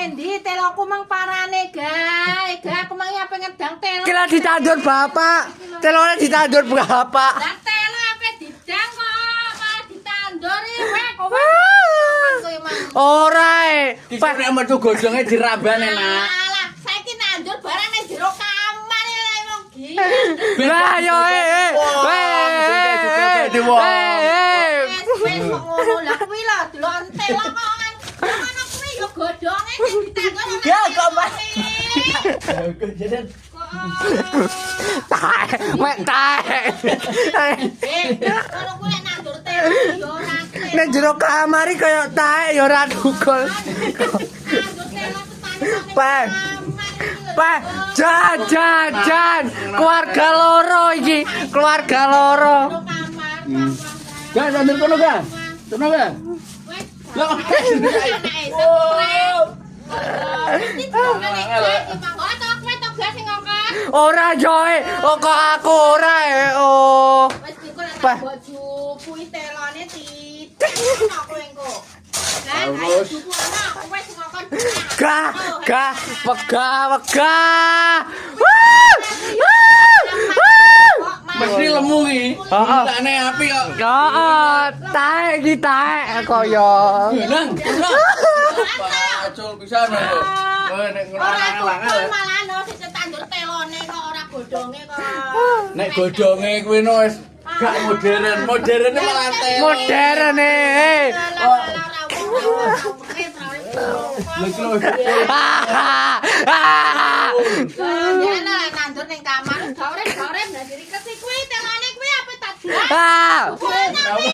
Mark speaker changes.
Speaker 1: Endi teloku mang parane, gae. Gae aku mang ape ngedang telo.
Speaker 2: Kira ditandur bapak. Telone ditandur bapak.
Speaker 1: Lah telo ape didang kok malah ditandur iki weh kowe. Kowe mang.
Speaker 2: Ora e.
Speaker 3: Dikira nek metu godhonge dirambane, Nak.
Speaker 1: Alah, saiki nandur barang nang jero kamar ya wong gila.
Speaker 2: Lah yo eh. Eh.
Speaker 3: Di wong.
Speaker 2: Eh.
Speaker 1: Wes wes kok ngono lah kuwi lho delok telo kok kan. Ngono kuwi yo godhonge sing ditandur.
Speaker 3: Ya, kok, Mas.
Speaker 2: Taek, mek taek.
Speaker 1: Eh, ngono kuwi nek nandur telo yo ora telo.
Speaker 2: Nek jero kamar iki kaya taek ya ora tukul.
Speaker 1: Nandur telo tetane ning
Speaker 2: Pak.
Speaker 1: kamar iki lho.
Speaker 2: Pak, jan jan jan, keluarga loro iki, keluarga loro.
Speaker 1: Jero kamar, kamar.
Speaker 3: Gak nandur kono ga? Kono ga?
Speaker 1: Wes.
Speaker 3: Lah,
Speaker 1: Anake stres. Iki dilokne nek manggo to kowe to gak sing ngongkon.
Speaker 2: Ora joe, oh kok aku ora e. Oh.
Speaker 1: Wis iku lek
Speaker 2: Pak.
Speaker 1: tak mbok jupuki telone titik ngono kowe engko. Lah ayo jupu ana kowe sing ngongkon.
Speaker 2: Gah, gah, wegah, wegah. Wuh! Wuh! Wuh!
Speaker 3: Mesti lemu iki.
Speaker 2: Heeh.
Speaker 3: Takne api kok.
Speaker 2: Heeh, taek iki taek kaya.
Speaker 3: Nang, nang. Pacul pisan kok. Kowe nek ngono
Speaker 1: Ora
Speaker 3: angel-angel.
Speaker 1: tukul malah no sing tandur telone kok ora godhonge kok.
Speaker 3: Nek godhonge kuwi no wis gak modern. Moderne malah telo.
Speaker 2: Modern e.
Speaker 3: Lha iki lho.
Speaker 2: Ah, ah.
Speaker 1: Ya nandur ning kamar gak urip gak urip ndak dirikesi kuwi telone kuwi apa tak
Speaker 2: Ah.
Speaker 1: jual.